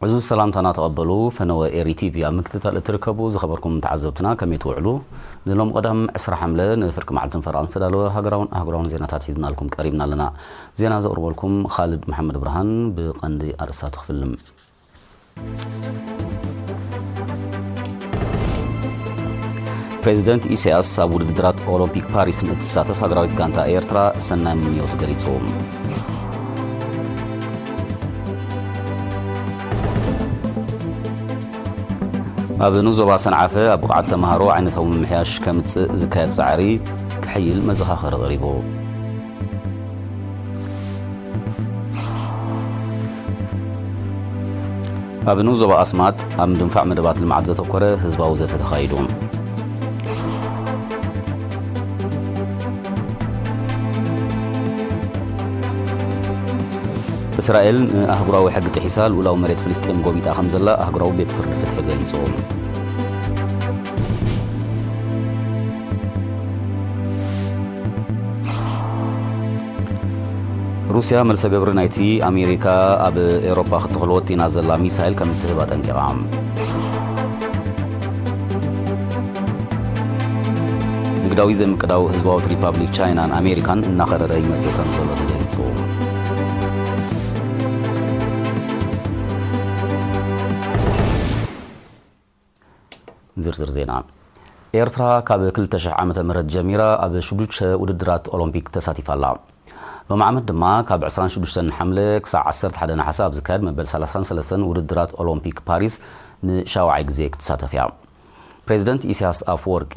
ዕዙዝ ሰላምታና ተቐበሉ። ፈነወ ኤሪ ቲቪ ኣብ ምክትታል እትርከቡ ዝኸበርኩም ተዓዘብትና ከመይ ትውዕሉ? ንሎም ቀዳም ዕስራ ሓምለ ንፍርቂ መዓልትን ፈረቓን ዝተዳለወ ሃገራውን ኣህጉራውን ዜናታት ሒዝናልኩም ቀሪብና ኣለና። ዜና ዘቕርበልኩም ኻልድ መሓመድ ብርሃን። ብቐንዲ ኣርእስታቱ ክፍልም። ፕሬዚደንት ኢሳያስ ኣብ ውድድራት ኦሎምፒክ ፓሪስ ንእትሳተፍ ሃገራዊት ጋንታ ኤርትራ ሰናይ ምንዮቱ ገሊጹ። ኣብ ንዞባ ሰንዓፈ ኣብ ብቕዓት ተምሃሮ ዓይነታዊ ምምሕያሽ ከምጽእ ዝካየድ ጻዕሪ ክሕይል መዘኻኸሪ ቀሪቡ። ኣብ ንዞባ ኣስማጥ ኣብ ምድንፋዕ መደባት ልምዓት ዘተኮረ ህዝባዊ ዘተ ተኻይዱ። እስራኤል ንኣህጉራዊ ሕጊ ጥሒሳ ልኡላዊ መሬት ፍልስጤም ጎቢጣ ከም ዘላ ኣህጉራዊ ቤት ፍርዲ ፍትሒ ገሊጹ። ሩስያ መልሰ ግብሪ ናይቲ ኣሜሪካ ኣብ ኤውሮጳ ክትተኽሎ ወጢና ዘላ ሚሳይል ከም እትህብ ኣጠንቂቓ። ንግዳዊ ዘይምቅዳው ህዝባዊት ሪፓብሊክ ቻይናን ኣሜሪካን እናኸረረ ይመጽእ ከም ዘሎ ተገሊጹ። ዝርዝር ዜና። ኤርትራ ካብ ክልተ ሽሕ ዓመተ ምህረት ጀሚራ ኣብ ሽዱሽተ ውድድራት ኦሎምፒክ ተሳቲፋ ኣላ። ሎም ዓመት ድማ ካብ ዕስራን ሽዱሽተን ሓምለ ክሳዕ ዓሰርተ ሓደ ነሓሰ ኣብ ዝካየድ መበል ሰላሳን ሰለስተን ውድድራት ኦሎምፒክ ፓሪስ ንሻውዓይ ግዜ ክትሳተፍ እያ። ፕሬዚደንት ኢሳያስ ኣፈወርቂ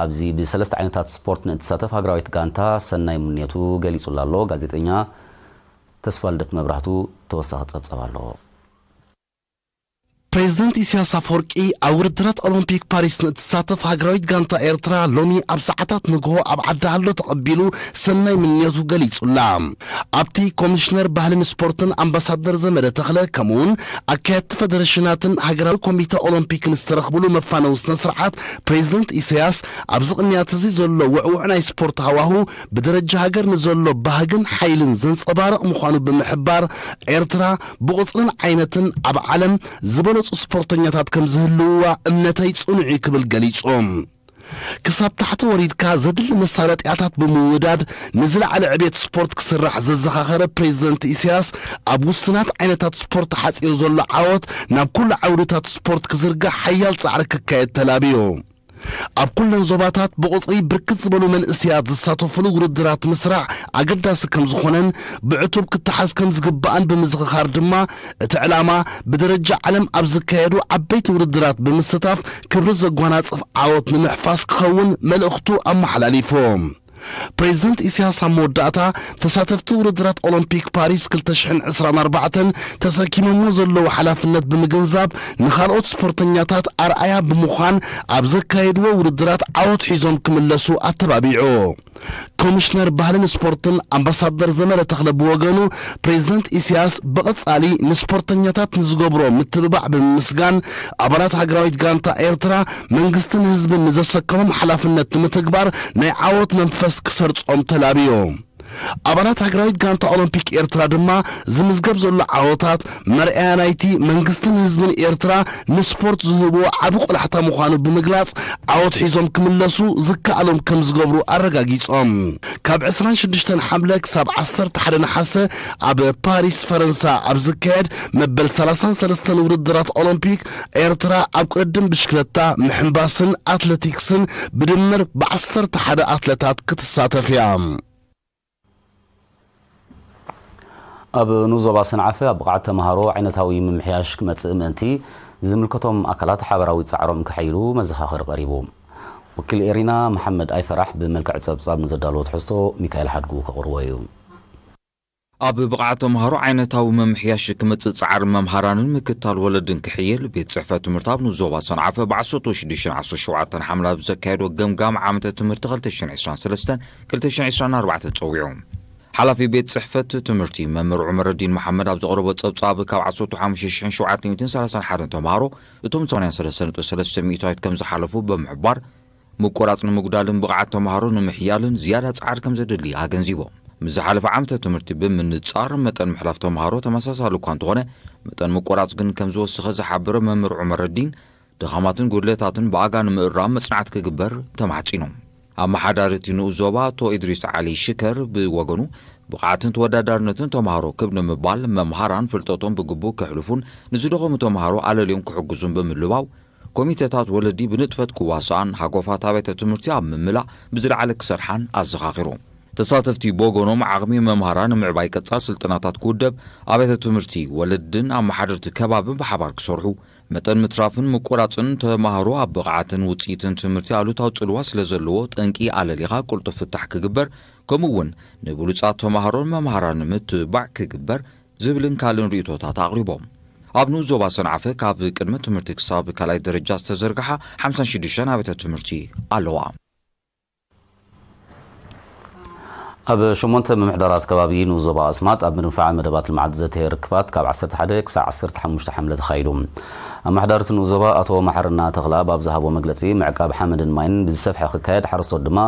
ኣብዚ ብሰለስተ ዓይነታት ስፖርት ንእትሳተፍ ሃገራዊት ጋንታ ሰናይ ምንየቱ ገሊጹላ ኣሎ። ጋዜጠኛ ተስፋልደት መብራህቱ ተወሳኺ ጸብጻብ ኣለዎ። ፕሬዚደንት ኢሳያስ ኣፈወርቂ ኣብ ውድድራት ኦሎምፒክ ፓሪስ ንእትሳተፍ ሃገራዊት ጋንታ ኤርትራ ሎሚ ኣብ ሰዓታት ንግሆ ኣብ ዓዲ ሃሎ ተቐቢሉ ሰናይ ምንዮቱ ገሊጹላ። ኣብቲ ኮሚሽነር ባህልን ስፖርትን ኣምባሳደር ዘመደ ተኽለ ከምኡውን ኣካየድቲ ፌደሬሽናትን ሃገራዊ ኮሚተ ኦሎምፒክን ዝተረኽብሉ መፋነዊ ስነ ስርዓት ፕሬዚደንት ኢሳያስ ኣብዚ ቅንያት እዚ ዘሎ ውዕውዕ ናይ ስፖርት ሃዋሁ ብደረጃ ሃገር ንዘሎ ባህግን ሓይልን ዘንጸባርቕ ምዃኑ ብምሕባር ኤርትራ ብቑጽርን ዓይነትን ኣብ ዓለም ዝበለጹ ስፖርተኛታት ከም ዝህልውዋ እምነተይ ጽኑዕ እዩ ክብል ገሊጹ። ክሳብ ታሕቲ ወሪድካ ዘድሊ መሳለጥያታት ብምውዳድ ንዝለዓለ ዕቤት ስፖርት ክስራሕ ዘዘኻኸረ ፕሬዚደንት ኢሳያስ ኣብ ውስናት ዓይነታት ስፖርት ሓጺሩ ዘሎ ዓወት ናብ ኩሉ ዓውድታት ስፖርት ክዝርጋሕ ሓያል ጻዕሪ ክካየድ ተላብዩ። ኣብ ኩለን ዞባታት ብቑጽሪ ብርክት ዝበሉ መንእሰያት ዝሳተፉሉ ውድድራት ምስራዕ ኣገዳሲ ከም ዝኾነን ብዕቱብ ክተሓዝ ከም ዝግባእን ብምዝኽኻር ድማ እቲ ዕላማ ብደረጃ ዓለም ኣብ ዝካየዱ ዓበይቲ ውድድራት ብምስታፍ ክብሪ ዘጓናጽፍ ዓወት ንምሕፋስ ክኸውን መልእኽቱ ኣመሓላሊፉ። ፕሬዚደንት ኢሳያስ ኣብ መወዳእታ ተሳተፍቲ ውድድራት ኦሎምፒክ ፓሪስ ክልተ ሽሕን ዕስራን ኣርባዕተን ተሰኪሞሞ ዘለዉ ሓላፍነት ብምግንዛብ ንኻልኦት ስፖርተኛታት ኣርኣያ ብምዃን ኣብ ዘካየድዎ ውድድራት ዓወት ሒዞም ክምለሱ ኣተባቢዑ። ኮሚሽነር ባህልን ስፖርትን ኣምባሳደር ዘመረ ተኽለ ብወገኑ ፕሬዚደንት ኢሳያስ ብቐጻሊ ንስፖርተኛታት ንዝገብሮ ምትብባዕ ብምምስጋን ኣባላት ሃገራዊት ጋንታ ኤርትራ መንግስትን ህዝብን ንዘሰከሞም ሓላፍነት ንምትግባር ናይ ዓወት መንፈስ ክሰርጾም ተላብዩ። ኣባላት ሃገራዊት ጋንታ ኦሎምፒክ ኤርትራ ድማ ዝምዝገብ ዘሎ ዓወታት መርኣያ ናይቲ መንግስትን ህዝብን ኤርትራ ንስፖርት ዝህብዎ ዓቢ ቆላሕታ ምዃኑ ብምግላጽ ዓወት ሒዞም ክምለሱ ዝከኣሎም ከም ዝገብሩ ኣረጋጊጾም። ካብ ዕስራን ሽዱሽተን ሓምለ ክሳብ ዓሰርተ ሓደ ነሓሰ ኣብ ፓሪስ ፈረንሳ ኣብ ዝካየድ መበል ሰላሳን ሰለስተን ውድድራት ኦሎምፒክ ኤርትራ ኣብ ቅድድም ብሽክለታ፣ ምሕንባስን ኣትለቲክስን ብድምር ብዓሰርተ ሓደ ኣትለታት ክትሳተፍ እያ። ኣብ ንዞባ ሰንዓፈ ኣብ ብቕዓት ተምሃሮ ዓይነታዊ ምምሕያሽ ክመጽእ ምእንቲ ዝምልከቶም ኣካላት ሓበራዊ ጻዕሮም ከሐይሉ መዘኻኸሪ ቀሪቡ። ወኪል ኤሪና መሓመድ ኣይፈራሕ ብመልክዕ ጸብጻብ ንዘዳለዎ ትሕዝቶ ሚካኤል ሓድጉ ከቕርቦ እዩ። ኣብ ብቕዓት ተምሃሮ ዓይነታዊ ምምሕያሽ ክመጽእ ጻዕሪ መምሃራንን ምክታል ወለድን ክሕየል ቤት ጽሕፈት ትምህርቲ ኣብ ንዞባ ሰንዓፈ ብዓሰርተ ሽዱሽተን ዓሰርተ ሸውዓተን ሓምለ ኣብ ዘካየዶ ገምጋም ዓመተ ትምህርቲ ክልተ ሽሕን ዕስራን ሰለስተን ክልተ ሽሕን ዕስራን ኣርባዕተን ጸዊዑ። ሓላፊ ቤት ጽሕፈት ትምህርቲ መምህር ዑመረዲን መሓመድ ኣብ ዘቕረቦ ጸብጻብ ካብ ዓሰርተ ሓሙሽተ ሽሕን ሸውዓተ ሚእትን ሰላሳን ሓደን ተምሃሮ እቶም ሰማንያን ሰለስተን ነጥቢ ሰለስተ ሚእታዊት ከም ዝሓለፉ ብምሕባር ምቁራጽ ንምጉዳልን ብቕዓት ተምሃሮ ንምሕያልን ዝያዳ ጻዕሪ ከም ዘድሊ ኣገንዚቦም። ምስ ዝሓለፈ ዓመተ ትምህርቲ ብምንጻር መጠን ምሕላፍ ተምሃሮ ተመሳሳሊ እኳ እንተኾነ፣ መጠን ምቁራጽ ግን ከም ዝወሰኸ ዝሓበረ መምህር ዑመር ረዲን፣ ድኻማትን ጉድለታትን ብኣጋ ንምእራም መጽናዕቲ ክግበር ተማሕጺኖም። ኣመሓዳሪ እቲ ንኡስ ዞባ ኣቶ ኢድሪስ ዓሊ ሽከር ብወገኑ፣ ብቕዓትን ተወዳዳርነትን ተምሃሮ ክብ ንምባል መምሃራን ፍልጠቶም ብግቡእ ከሕልፉን ንዝደኸሙ ተምሃሮ ኣለልዮም ክሕግዙን ብምልባው፣ ኮሚተታት ወለዲ ብንጥፈት ክዋስኣን ሃጎፋት ኣብያተ ትምህርቲ ኣብ ምምላእ ብዝለዓለ ክሰርሓን ኣዘኻኺሩ። ተሳተፍቲ ብወገኖም፣ ዓቕሚ መምሃራን ንምዕባይ ቀጻል ስልጠናታት ክውደብ፣ ኣብያተ ትምህርቲ፣ ወለድን ኣመሓደርቲ ከባብን ብሓባር ክሰርሑ፣ መጠን ምትራፍን ምቁራጽን ተማሃሮ ኣብ ብቕዓትን ውጽኢትን ትምህርቲ ኣሉታዊ ጽልዋ ስለ ዘለዎ፣ ጠንቂ ኣለሊኻ ቅልጡፍ ፍታሕ ክግበር፣ ከምኡ እውን ንብሉጻት ተማሃሮን መምሃራን ምትብባዕ ክግበር ዝብልን ካልእን ርእይቶታት ኣቕሪቦም። ኣብ ንኡስ ዞባ ሰንዓፈ ካብ ቅድመ ትምህርቲ ክሳብ ካልኣይ ደረጃ ዝተዘርግሓ ሓምሳን ሽዱሽተን ኣብያተ ትምህርቲ ኣለዋ። ኣብ ሸሞንተ ምምሕዳራት ከባቢ ንኡስ ዞባ ኣስማጥ ኣብ ምድንፋዕ መደባት ልምዓት ዘተ ርክባት ካብ ዓሰርተ ሓደ ክሳዕ ዓሰርተ ሓሙሽተ ሓምለ ተኻይዱ። ኣመሓዳሪ እቲ ንኡስ ዞባ ኣቶ መሓርና ተኽለኣብ ኣብ ዝሃቦ መግለጺ፣ ምዕቃብ ሓመድን ማይን ብዝሰፍሐ ክካየድ፣ ሓረስቶት ድማ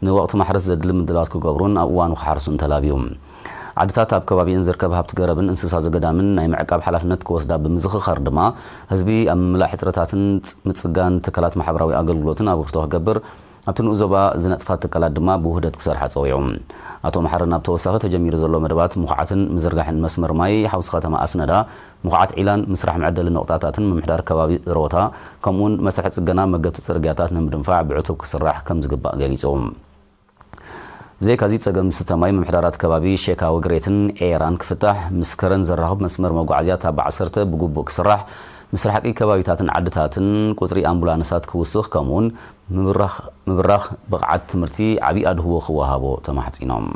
ንወቕቲ ማሕረስ ዘድሊ ምድላዋት ክገብሩን ኣብ እዋኑ ክሓርሱን ተላብዩ። ዓድታት ኣብ ከባቢአን ዝርከብ ሃብቲ ገረብን እንስሳ ዘገዳምን ናይ ምዕቃብ ሓላፍነት ክወስዳ ብምዝኽኻር ድማ፣ ህዝቢ ኣብ ምምላእ ሕጽረታትን ምጽጋን ትካላት ማሕበራዊ ኣገልግሎትን ኣበርክቶ ክገብር፣ ኣብቲ ንኡስ ዞባ ዝነጥፋ ትካላት ድማ ብውህደት ክሰርሓ ጸዊዑ። ኣቶ መሓረን ኣብ ተወሳኺ፣ ተጀሚሩ ዘሎ መደባት ምኹዓትን ምዝርጋሕን መስመር ማይ ሓውሲ ከተማ ኣስነዳ፣ ምኹዓት ዒላን ምስራሕ መዐደሊ ነቑጣታትን ምምሕዳር ከባቢ ሮታ፣ ከምኡውን መስርሕ ጽገና መገብቲ ጽርግያታት ንምድንፋዕ ብዕቱብ ክስራሕ ከም ዝግባእ ገሊጹ። ብዘይካዚ፣ ጸገም ዝስተ ማይ ምምሕዳራት ከባቢ ሼካ ወግሬትን ኤራን ክፍታሕ፣ ምስ ከረን ዘራኽብ መስመር መጓዓዝያ ታባ ዓሰርተ ብግቡእ ክስራሕ፣ ምስ ርሕቂ ከባቢታትን ዓድታትን ቁጽሪ ኣምቡላንሳት ክውስኽ፣ ከምኡውን ምብራኽ፣ ምብራኽ ብቕዓት ትምህርቲ ዓቢ ኣድህቦ ክወሃቦ ተማሕጺኖም።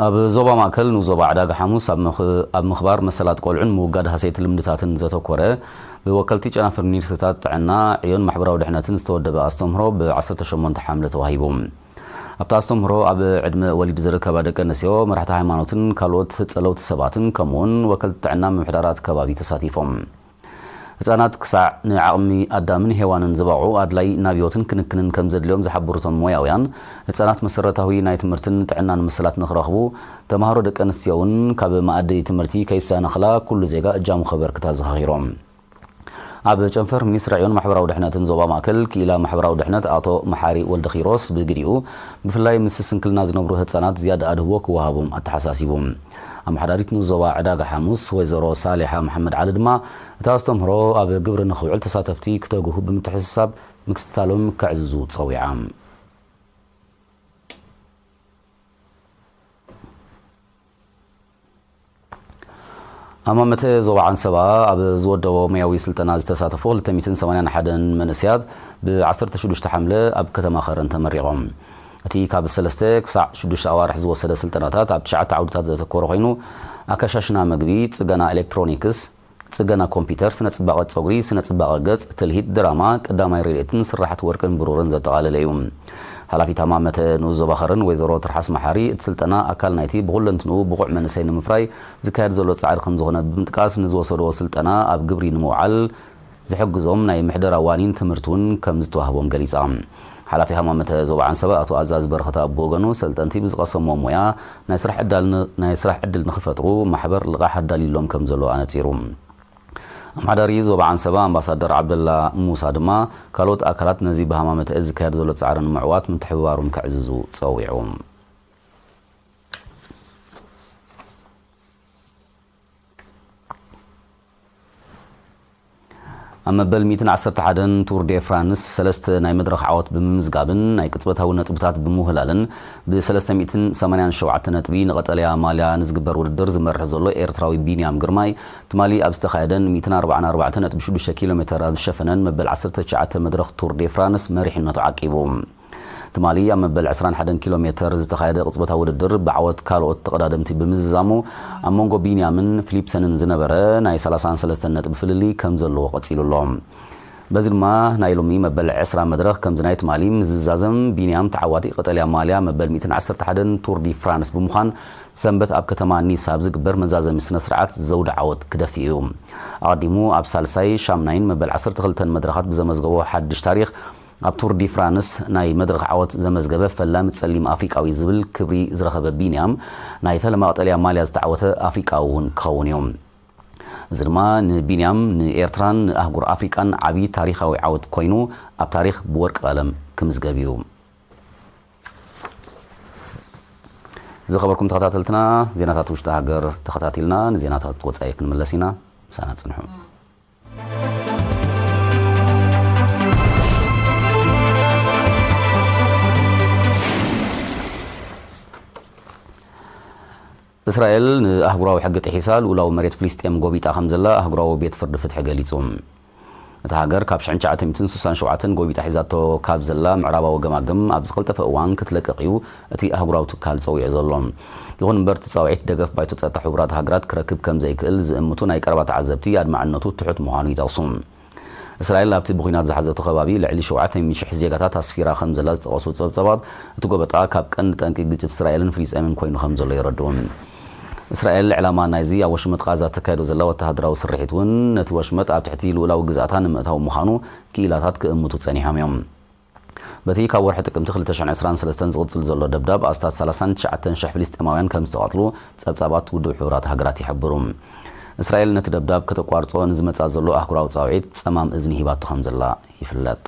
ኣብ ዞባ ማእከል ንኡስ ዞባ ዕዳጋ ሓሙስ ኣብ ምኽ-፣ ኣብ ምኽባር መሰላት ቆልዑን ምውጋድ ሃሰይቲ ልምድታትን ዘተኮረ፣ ብወከልቲ ጨናፍር ሚኒስትሪታት ጥዕና፣ ዕዮን ማሕበራዊ ድሕነትን ዝተወደበ ኣስተምህሮ ብ ዓሰርተ ሸሞንተ ሓምለ ተዋሂቡ። ኣብቲ ኣስተምህሮ፣ ኣብ ዕድመ ወሊድ ዝርከባ ደቂ ኣንስትዮ፣ መራሕቲ ሃይማኖትን ካልኦት ጸለውቲ ሰባትን፣ ከምኡውን ወከልቲ ጥዕና ምምሕዳራት ከባቢ ተሳቲፎም። ህጻናት ክሳዕ ንዓቕሚ ኣዳምን ሄዋንን ዝበቕዑ፣ ኣድላይ ናብዮትን ክንክንን ከም ዘድልዮም ዝሓበሩ እቶም ሞያውያን፣ ህጻናት መሰረታዊ ናይ ትምህርትን ጥዕናን መሰላት ንኽረኽቡ፣ ተማሃሮ ደቂ ኣንስትዮ እውን ካብ መኣዲ ትምህርቲ ከይሰናኽላ፣ ኩሉ ዜጋ እጃሙ ከበርክት ኣዘኻኺሮም። ኣብ ጨንፈር ሚኒስትሪ ዕዮን ማሕበራዊ ድሕነትን ዞባ ማእከል ክኢላ ማሕበራዊ ድሕነት ኣቶ መሓሪ ወልደኪሮስ ብግዲኡ፣ ብፍላይ ምስ ስንክልና ዝነብሩ ህጻናት ዝያዳ ኣድህቦ ክወሃቦም ኣተሓሳሲቡ። ኣመሓዳሪት ንኡስ ዞባ ዕዳጋ ሓሙስ ወይዘሮ ሳሊሓ መሓመድ ዓሊ ድማ፣ እቲ ኣስተምህሮ ኣብ ግብሪ ንኽውዕል ተሳተፍቲ ክተግሁ ብምትሕስሳብ ምክትታሎም ከዕዝዙ ጸዊዓ። ሃማመተ ዞባ ዓንሰባ ኣብ ዝወደቦ ሞያዊ ስልጠና ዝተሳተፉ ክልተ ሚእትን ሰማንያን ሓደን መንእሰያት ብ ዓሰርተ ሽዱሽተ ሓምለ ኣብ ከተማ ኸረን ተመሪቖም። እቲ ካብ ሰለስተ ክሳዕ ሽዱሽተ ኣዋርሕ ዝወሰደ ስልጠናታት ኣብ ትሽዓተ ዓውድታት ዘተኮረ ኮይኑ፣ ኣከሻሽና መግቢ፣ ጽገና ኤሌክትሮኒክስ፣ ጽገና ኮምፒውተር፣ ስነ ጽባቐ ጸጉሪ፣ ስነ ጽባቐ ገጽ፣ ትልሂት፣ ድራማ፣ ቀዳማይ ረድኤትን ስራሕቲ ወርቅን ብሩርን ዘጠቓለለ እዩ። ሓላፊት ሃማመተ ንኡስ ዞባ ኸረን ወይዘሮ ትርሓስ መሓሪ፣ እቲ ስልጠና ኣካል ናይቲ ብኹለንትንኡ ብቑዕ መንእሰይ ንምፍራይ ዝካየድ ዘሎ ጻዕሪ ከም ዝኾነ ብምጥቃስ፣ ንዝወሰድዎ ስልጠና ኣብ ግብሪ ንምውዓል ዝሕግዞም ናይ ምሕደራ ዋኒን ትምህርቲ እውን ከም ዝተዋህቦም ገሊጻ። ሓላፊ ሃማመተ ዞባ ዓንሰባ ኣቶ ኣዛዝ በረኸታ ብወገኑ፣ ሰልጠንቲ ብዝቐሰምዎ ሞያ ናይ ስራሕ ዕዳል ን-፣ ናይ ስራሕ ዕድል ንኽፈጥሩ ማሕበር ልቓሕ ኣዳልዩሎም ከም ዘሎ ኣነጺሩ። ኣመሓዳሪ ዞባ ዓንሰባ ኣምባሳደር ዓብደላ ሙሳ ድማ፣ ካልኦት ኣካላት ነዚ ብሃማመተ ዝካየድ ዘሎ ጻዕሪ ንምዕዋት ምትሕብባሮም ከዕዝዙ ጸዊዑ። ኣብ መበል ሚእትን ዓሰርተ ሓደን ቱር ዴ ፍራንስ ሰለስተ ናይ መድረኽ ዓወት ብምምዝጋብን ናይ ቅጽበታዊ ነጥብታት ብምውህላልን ብሰለስተ ሚእትን ሰማንያን ሸውዓተ ነጥቢ ንቐጠልያ ማልያ ንዝግበር ውድድር ዝመርሕ ዘሎ ኤርትራዊ ቢንያም ግርማይ፣ ትማሊ ኣብ ዝተኻየደን ሚእትን ኣርባዓን ኣርባዕተ ነጥቢ ሽዱሽተ ኪሎ ሜተር ኣብ ዝሸፈነን መበል ዓሰርተ ትሽዓተ መድረኽ ቱር ዴ ፍራንስ መሪሕነቱ ዓቂቡ። ትማሊ ኣብ መበል ዕስራን ሓደን ኪሎ ሜተር ዝተኻየደ ቅጽበታዊ ውድድር ብዓወት ካልኦት ተቐዳደምቲ ብምዝዛሙ፣ ኣብ መንጎ ቢንያምን ፊሊፕሰንን ዝነበረ ናይ ሰላሳን ሰለስተን ነጥቢ ፍልልይ ከም ዘለዎ ቀጺሉ ኣሎ። በዚ ድማ ናይ ሎሚ መበል ዕስራ መድረኽ ከምዚ ናይ ትማሊ ምስ ዝዛዘም፣ ቢንያም ተዓዋቲ ቀጠልያ ማልያ መበል ሚእትን ዓሰርተ ሓደን ቱር ዲ ፍራንስ ብምዃን፣ ሰንበት ኣብ ከተማ ኒስ ኣብ ዝግበር መዛዘሚ ስነ ስርዓት ዘውዲ ዓወት ክደፊ እዩ። ኣቐዲሙ ኣብ ሳልሳይ፣ ሻምናይን መበል ዓሰርተ ክልተን መድረኻት ብዘመዝገቦ ሓድሽ ታሪኽ፣ ኣብ ቱር ዲ ፍራንስ ናይ መድረኽ ዓወት ዘመዝገበ ፈላሚ ጸሊም ኣፍሪቃዊ ዝብል ክብሪ ዝረኸበ ቢንያም፣ ናይ ፈለማ ቀጠልያ ማልያ ዝተዓወተ ኣፍሪቃዊ እውን ክኸውን እዩ። እዚ ድማ ንቢንያም፣ ንኤርትራን ንኣህጉር ኣፍሪቃን ዓቢ ታሪኻዊ ዓወት ኮይኑ፣ ኣብ ታሪኽ ብወርቂ ቀለም ክምዝገብ እዩ። ዝኸበርኩም ተኸታተልትና፣ ዜናታት ውሽጢ ሃገር ተኸታቲልና፣ ንዜናታት ወጻኢ ክንምለስ ኢና። ምሳና ጽንሑ። እስራኤል ንኣህጉራዊ ሕጊ ጥሒሳ ልኡላዊ መሬት ፍልስጤም ጎቢጣ ከም ዘላ ኣህጉራዊ ቤት ፍርዲ ፍትሒ ገሊጹ። እታ ሃገር ካብ ሽሕን ትሽዓተ ሚእትን ስሳን ሸውዓተን ጎቢጣ ሒዛቶ ካብ ዘላ ምዕራባዊ ገማግም ኣብ ዝቐልጠፈ እዋን ክትለቅቕ እዩ እቲ ኣህጉራዊ ትካል ጸዊዑ ዘሎ። ይኹን እምበር፣ እቲ ጻውዒት ደገፍ ባይቶ ጸጥታ ሕቡራት ሃገራት ክረክብ ከም ዘይክእል ዝእምቱ ናይ ቀረባ ተዓዘብቲ ኣድማዕነቱ ትሑት ምዃኑ ይጠቕሱ። እስራኤል ኣብቲ ብኹናት ዝሓዘቶ ከባቢ ልዕሊ ሸውዓተ ሚእቲ ሺሕ ዜጋታት ኣስፊራ ከም ዘላ ዝጠቐሱ ጸብጸባት፣ እቲ ጎበጣ ካብ ቀንዲ ጠንቂ ግጭት እስራኤልን ፍልስጤምን ኮይኑ ከም ዘሎ የረድኡ። እስራኤል ዕላማ ናይዚ ኣብ ወሽመጥ ቃዛ ተካይዶ ዘላ ወተሃደራዊ ስርሒት እውን ነቲ ወሽመጥ ኣብ ትሕቲ ልኡላዊ ግዝኣታ ንምእታው ምዃኑ ክኢላታት ክእምቱ ጸኒሖም እዮም። በቲ ካብ ወርሒ ጥቅምቲ ክልተ ሽሕን ዕስራን ሰለስተን ዝቕጽል ዘሎ ደብዳብ ኣስታት ሰላሳን ትሽዓተን ሽሕ ፍልስጤማውያን ከም ዝተቐትሉ ጸብጻባት ውድብ ሕቡራት ሃገራት ይሕብሩ። እስራኤል ነቲ ደብዳብ ከተቋርጾ ንዝመጻ ዘሎ ኣህጉራዊ ጻውዒት ጸማም እዝኒ ሂባቶ ከም ዘላ ይፍለጥ።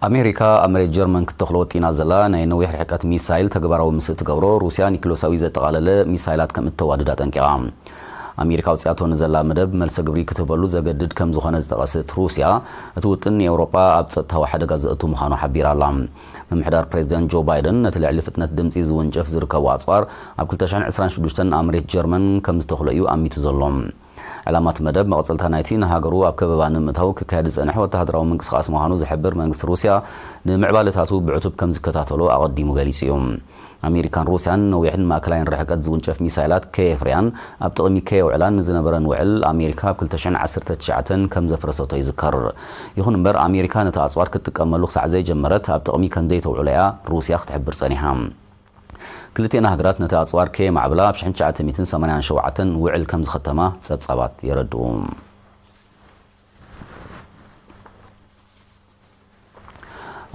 ኣሜሪካ ኣብ መሬት ጀርመን ክትተኽሎ ወጢና ዘላ ናይ ነዊሕ ርሕቀት ሚሳይል ተግባራዊ ምስ እትገብሮ፣ ሩስያ ኒክሎሳዊ ዘጠቓለለ ሚሳይላት ከም እተዋድድ ኣጠንቂቓ። ኣሜሪካ ኣውጺኣቶ ንዘላ መደብ መልሰ ግብሪ ክትህበሉ ዘገድድ ከም ዝኾነ ዝጠቐሰት ሩስያ፣ እቲ ውጥን ንኤውሮጳ ኣብ ጸጥታዊ ሓደጋ ዘእቱ ምዃኑ ሓቢራ ኣላ። ምምሕዳር ፕሬዚደንት ጆ ባይደን ነቲ ልዕሊ ፍጥነት ድምጺ ዝውንጨፍ ዝርከቡ ኣጽዋር ኣብ ክልተ ሽሕን ዕስራን ሽዱሽተን ኣብ መሬት ጀርመን ከም ዝተኽሎ እዩ ኣሚቱ ዘሎ። ዕላማ እቲ መደብ መቐጸልታ ናይቲ ንሃገሩ ኣብ ከበባ ንምእታው ክካየድ ዝጸንሐ ወተሃደራዊ ምንቅስቓስ ምዃኑ ዝሕብር መንግስቲ ሩስያ፣ ንምዕባለታቱ ብዕቱብ ከም ዝከታተሎ ኣቐዲሙ ገሊጹ እዩ። ኣሜሪካን ሩስያን ነዊሕን ማእከላይን ርሕቀት ዝውንጨፍ ሚሳይላት ከየፍርያን ኣብ ጥቕሚ ከየውዕላን ንዝነበረን ውዕል ኣሜሪካ ኣብ ክልተ ሽሕን ዓሰርተ ትሽዓተን ከም ዘፍረሰቶ ይዝከር። ይኹን እምበር፣ ኣሜሪካ ነቲ ኣጽዋር ክትጥቀመሉ ክሳዕ ዘይጀመረት ኣብ ጥቕሚ ከም ዘይተውዕሎ እያ ሩስያ ክትሕብር ጸኒሓ። ክልቲኤን ሃገራት ነቲ ኣጽዋር ከየማዕብላ ኣብ ሽሕን ትሽዓተ ሚእትን ሰማንያን ሸውዓተን ውዕል ከም ዝኸተማ ጸብጻባት የረድኡ።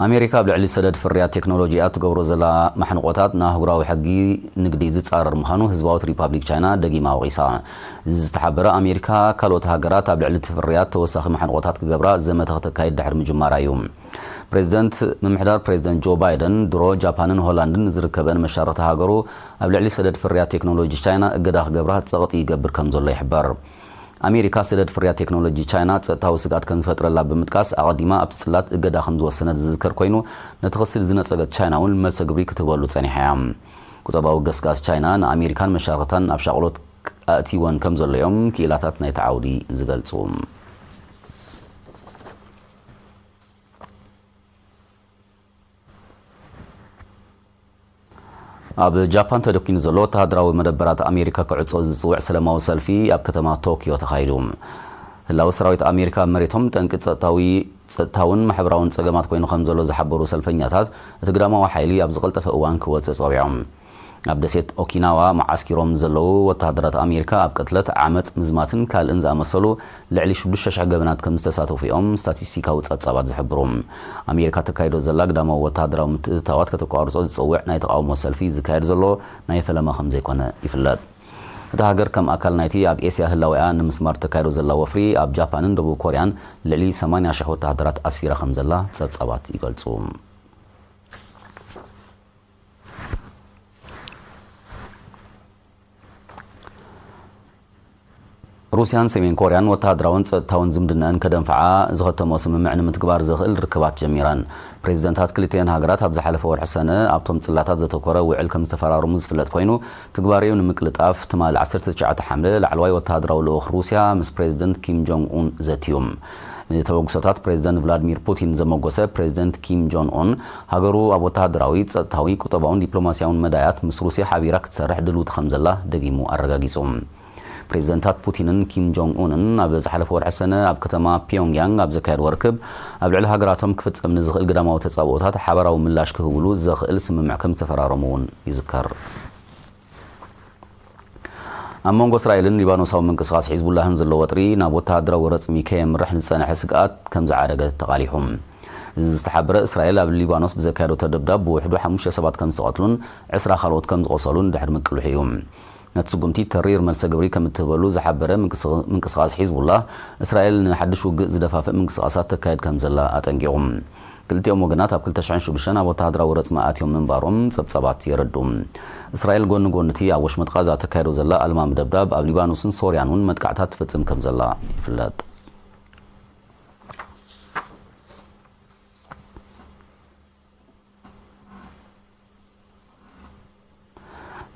ኣሜሪካ ኣብ ልዕሊ ሰደድ ፍርያት ቴክኖሎጂኣ ትገብሮ ዘላ ማሕንቆታት ንኣህጉራዊ ሕጊ ንግዲ ዝጻረር ምዃኑ ህዝባዊት ሪፓብሊክ ቻይና ደጊማ ወቒሳ። እዚ ዝተሓበረ ኣሜሪካ ካልኦት ሃገራት ኣብ ልዕሊ እቲ ፍርያት ተወሳኺ ማሕንቆታት ክገብራ ዘመተ ከተካይድ ድሕሪ ምጅማራ እዩ። ፕሬዚደንት ምምሕዳር ፕሬዚደንት ጆ ባይደን ድሮ ጃፓንን ሆላንድን ዝርከበን መሻርኽቲ ሃገሩ ኣብ ልዕሊ ሰደድ ፍርያት ቴክኖሎጂ ቻይና እገዳ ክገብራ ጸቕጢ ይገብር ከም ዘሎ ይሕበር። ኣሜሪካ ሰደድ ፍርያት ቴክኖሎጂ ቻይና ጸጥታዊ ስግኣት ከም ዝፈጥረላ ብምጥቃስ ኣቐዲማ ኣብቲ ጽላት እገዳ ከም ዝወሰነት ዝዝከር ኮይኑ፣ ነቲ ክሲ ዝነጸገት ቻይና እውን መልሰ ግብሪ ክትህበሉ ጸኒሓ እያ። ቁጠባዊ ገስጋስ ቻይና ንኣሜሪካን መሻርኽታን ኣብ ሻቕሎት ኣእትይወን ከም ዘሎ እዮም ክኢላታት ናይቲ ዓውዲ ዝገልጹ። ኣብ ጃፓን ተደኲኑ ዘሎ ወተሃደራዊ መደበራት ኣሜሪካ ክዕጾ ዝጽውዕ ሰላማዊ ሰልፊ ኣብ ከተማ ቶኪዮ ተኻይዱ። ህላወ ሰራዊት ኣሜሪካ ኣብ መሬቶም ጠንቂ ጸጥታዊ፣ ጸጥታውን ማሕበራውን ጸገማት ኮይኑ ከም ዘሎ ዝሓበሩ ሰልፈኛታት፣ እቲ ግዳማዊ ሓይሊ ኣብ ዝቐልጠፈ እዋን ክወጽእ ጸዊዖም። ኣብ ደሴት ኦኪናዋ መዓስኪሮም ዘለዉ ወተሃደራት ኣሜሪካ ኣብ ቅትለት፣ ዓመጽ፣ ምዝማትን ካልእን ዝኣመሰሉ ልዕሊ ሽዱሽተ ሽሕ ገበናት ከም ዝተሳተፉ እዮም ስታቲስቲካዊ ጸብጻባት ዝሕብሩ። ኣሜሪካ ተካይዶ ዘላ ግዳማዊ ወተሃደራዊ ምትእትታዋት ከተቋርጾ ዝጸውዕ ናይ ተቓውሞ ሰልፊ ዝካየድ ዘሎ ናይ ፈለማ ከም ዘይኮነ ይፍለጥ። እታ ሃገር ከም ኣካል ናይቲ ኣብ ኤስያ ህላዌኣ ንምስማር ተካይዶ ዘላ ወፍሪ፣ ኣብ ጃፓንን ደቡብ ኮርያን ልዕሊ ሰማንያ ሽሕ ወተሃደራት ኣስፊራ ከም ዘላ ጸብጻባት ይገልጹ። ሩስያን ሰሜን ኮርያን ወተሃደራውን ጸጥታውን ዝምድናኣን ከደንፍዓ ዝኸተሞ ስምምዕ ንምትግባር ዘኽእል ርክባት ጀሚረን። ፕሬዚደንታት ክልቲኤን ሃገራት ኣብ ዝሓለፈ ወርሒ ሰነ ኣብቶም ጽላታት ዘተኮረ ውዕል ከም ዝተፈራረሙ ዝፍለጥ ኮይኑ፣ ትግባሬኡ ንምቅልጣፍ ትማሊ ዓሰርተ ትሽዓተ ሓምለ ላዕለዋይ ወተሃደራዊ ልኡኽ ሩስያ ምስ ፕሬዚደንት ኪም ጆንግ ኡን ዘትዩ። ንተበግሶታት ፕሬዚደንት ቭላድሚር ፑቲን ዘመጎሰ ፕሬዚደንት ኪም ጆንግ ኡን፣ ሃገሩ ኣብ ወተሃደራዊ፣ ጸጥታዊ፣ ቁጠባውን ዲፕሎማስያውን መዳያት ምስ ሩስያ ሓቢራ ክትሰርሕ ድልውቲ ከም ዘላ ደጊሙ ኣረጋጊጹ። ፕሬዚደንታት ፑቲንን ኪም ጆንግ ኡንን ኣብ ዝሓለፈ ወርሒ ሰነ ኣብ ከተማ ፒዮንግያንግ ኣብ ዘካየድዎ ርክብ፣ ኣብ ልዕሊ ሃገራቶም ክፍጸም ንዝኽእል ግዳማዊ ተጻብኦታት ሓባራዊ ምላሽ ክህብሉ ዘኽእል ስምምዕ ከም ዝተፈራረሙ እውን ይዝከር። ኣብ መንጎ እስራኤልን ሊባኖሳዊ ምንቅስቓስ ሒዝቡላህን ዘሎ ወጥሪ ናብ ወተሃደራዊ ረጽሚ ከየምርሕ ዝጸንሐ ስግኣት ከም ዝዓረገ ተቓሊሑ። እዚ ዝተሓበረ፣ እስራኤል ኣብ ሊባኖስ ብዘካየደቶ ደብዳብ ብውሕዱ ሓሙሽተ ሰባት ከም ዝተቐትሉን ዕስራ ካልኦት ከም ዝቖሰሉን ድሕሪ ምቅልሑ እዩ። ነቲ ስጉምቲ ተሪር መልሰ ግብሪ ከም እትህበሉ ዝሓበረ ምንቅስ-፣ ምንቅስቓስ ሒዝቡላህ፣ እስራኤል ንሓድሽ ውግእ ዝደፋፍእ ምንቅስቓሳት ተካየድ ከም ዘላ ኣጠንቂቑ። ክልቲኦም ወገናት ኣብ ክልተ ሽሕን ሽዱሽተን ኣብ ወተሃደራዊ ረጽሚ ኣትዮም ምንባሮም ጸብጻባት የረድኡ። እስራኤል ጎኒ ጎኒ እቲ ኣብ ወሽመጥ ቃዛ ተካይዶ ዘላ ኣልማሚ ደብዳብ፣ ኣብ ሊባኖስን ሶርያን እውን መጥቃዕታት ትፍጽም ከም ዘላ ይፍለጥ።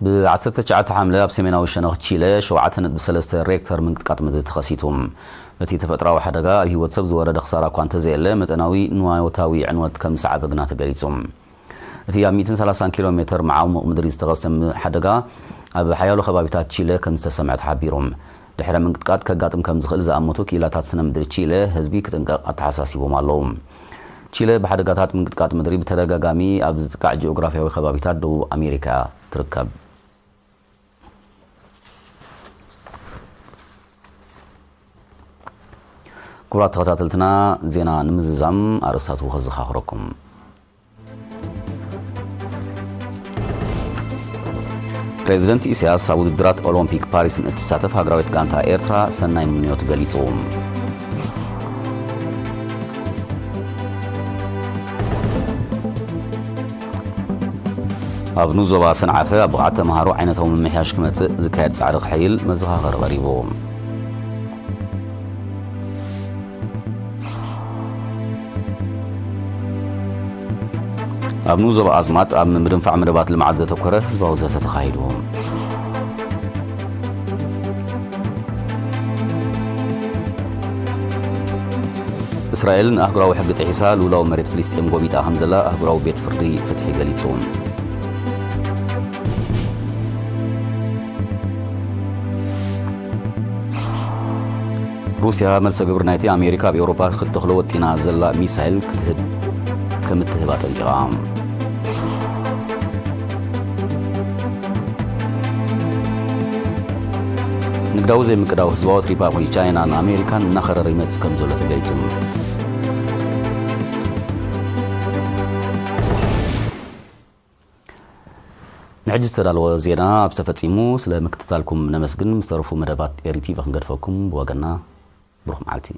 ብ ዓሰርተ ትሽዓተ ሓምለ ኣብ ሰሜናዊ ሸነኽ ቺለ ሸውዓተ ነጥቢ ሰለስተ ሬክተር ምንቅጥቃጥ ምድሪ ተኸሲቱ። እቲ ተፈጥሮኣዊ ሓደጋ ኣብ ህይወት ሰብ ዝወረደ ክሳራ እኳ እንተዘየለ፣ መጠናዊ ንዋዮታዊ ዕንወት ከም ዝሰዓበ ግና ተገሊጹ። እቲ ኣብ ሚእትን ሰላሳን ኪሎ ሜተር መዓሙቕ ምድሪ ዝተኸስተ ም-፣ ሓደጋ ኣብ ሓያሎ ከባቢታት ቺለ ከም ዝተሰምዐ ተሓቢሩ። ድሕረ ምንቅጥቃጥ ከጋጥም ከም ዝኽእል ዝኣመቱ ክኢላታት ስነ ምድሪ ቺለ ህዝቢ ክጥንቀቕ ኣተሓሳሲቦም ኣለዉ። ቺለ ብሓደጋታት ምንቅጥቃጥ ምድሪ ብተደጋጋሚ ኣብ ዝጥቃዕ ጂኦግራፍያዊ ከባቢታት ደቡብ ኣሜሪካ ትርከብ። ክቡራት ተኸታተልትና፣ ዜና ንምዝዛም ኣርእስታቱ ከዘኻኽረኩም። ፕሬዚደንት ኢሳያስ ኣብ ውድድራት ኦሎምፒክ ፓሪስ ንእትሳተፍ ሃገራዊት ጋንታ ኤርትራ ሰናይ ምንዮቱ ገሊጹ። ኣብ ንኡስ ዞባ ሰንዓፈ ኣብ ብቕዓት ተምሃሮ ዓይነታዊ ምምሕያሽ ክመጽእ ዝካየድ ጻዕሪ ክሕይል መዘኻኸሪ ቀሪቡ። ኣብ ንኡስ ዞባ ኣስማጥ ኣብ ምድንፋዕ መደባት ልምዓት ዘተኮረ ህዝባዊ ዘተ ተኻሂዱ። እስራኤል ንኣህጉራዊ ሕጊ ጥሒሳ ልኡላዊ መሬት ፍልስጤም ጎቢጣ ከም ዘላ ኣህጉራዊ ቤት ፍርዲ ፍትሒ ገሊጹ። ሩስያ መልሰ ግብሪ ናይቲ ኣሜሪካ ኣብ ኤውሮፓ ክትተኽሎ ወጢና ዘላ ሚሳይል ክትህብ፣ ከም እትህብ ኣጠንቂቓ። ንግዳዊ ዘይምቅዳው ህዝባዊት ሪፓብሊክ ቻይናን ኣሜሪካን እናኸረረ ይመጽእ ከም ዘሎ ተገሊጹ። ንሕጂ ዝተዳለወ ዜና ኣብ ተፈጺሙ። ስለ ምክትታልኩም ነመስግን። ምስ ተረፉ መደባት ኤሪ ቲቪ ክንገድፈኩም ብወገንና ብሩኽ መዓልቲ።